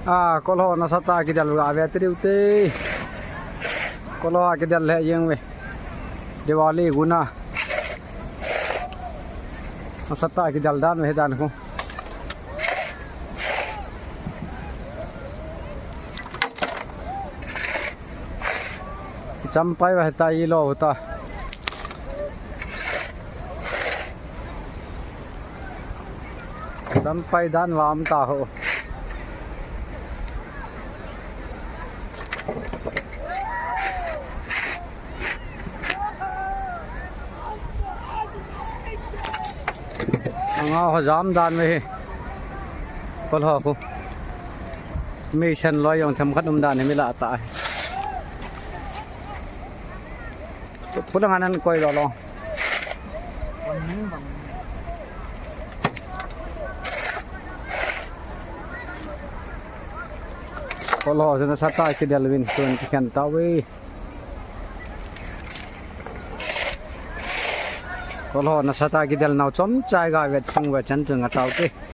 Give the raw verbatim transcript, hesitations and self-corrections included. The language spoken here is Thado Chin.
A, kol ho nasatah a kidel ga ve tiu te. Kol ho a kidel le jeng ve. Diwali guna. Nasatah a kidel dan ve dan khu. Champai va heta ilo hota. Champai dan va um ta ho. Anga ho jam dan ve hi. Kol ho khu. Mi sen loi jong themkhat um dan hi mi la ta hi. Pulang anan koi lo lo. Kol ho nasatah a kidel vin tun kikhen tauve. Kol ho nasatah a kidel nau chomcha ga vet sung ve chan chun nga tau te.